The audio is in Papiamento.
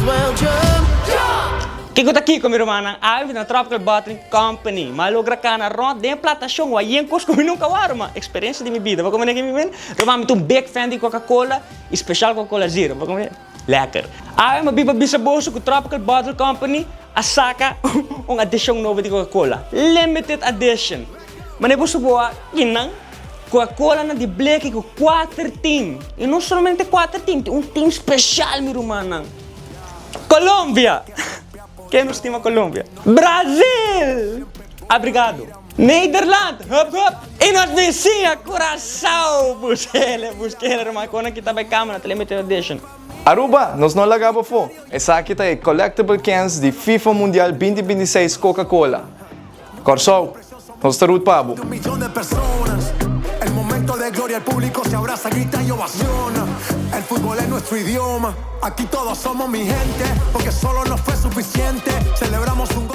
Belgium. Kiko ta kiko, mi rumannan? Awe na Tropical Bottling Company. M'a logra kana rond den plantashon wak yen kos ku mi nunka wak, ruman. Eksperensia di mi bida. Bo komprende ke mi men? Ruman, mi ta un big fan di Coca-Cola i speshal Coca-Cola Zero. Bo komprende? Lekker. Awe m'a biba bisa boso ku Tropical Bottle Company a saka un adishon nobo di Coca-Cola. Limited edition. Mane boso por wak kinan? Coca-Cola na di bleki ku kuater team. I no solamente kuater team, tin un team speshal, mi rumannan. Colombia! Ken no stima Colombia? Brazil! Abrigado! Nederland! Hup hup! I nos bisiña Curaçao! Buskele, buskele ruman, kon a kita bai camera ta limited edition. Aruba, nos no laga bo afó! Esaki ta e collectible cans di FIFA Mundial 2026 Coca-Cola. Kòrsou, nos ta root pa bo! Un millón de personas. El momento de gloria, el público se abraza, grita y ovaciona. El fútbol es nuestro idioma. Aquí todos somos mi gente, porque solo no fue suficiente. Celebramos un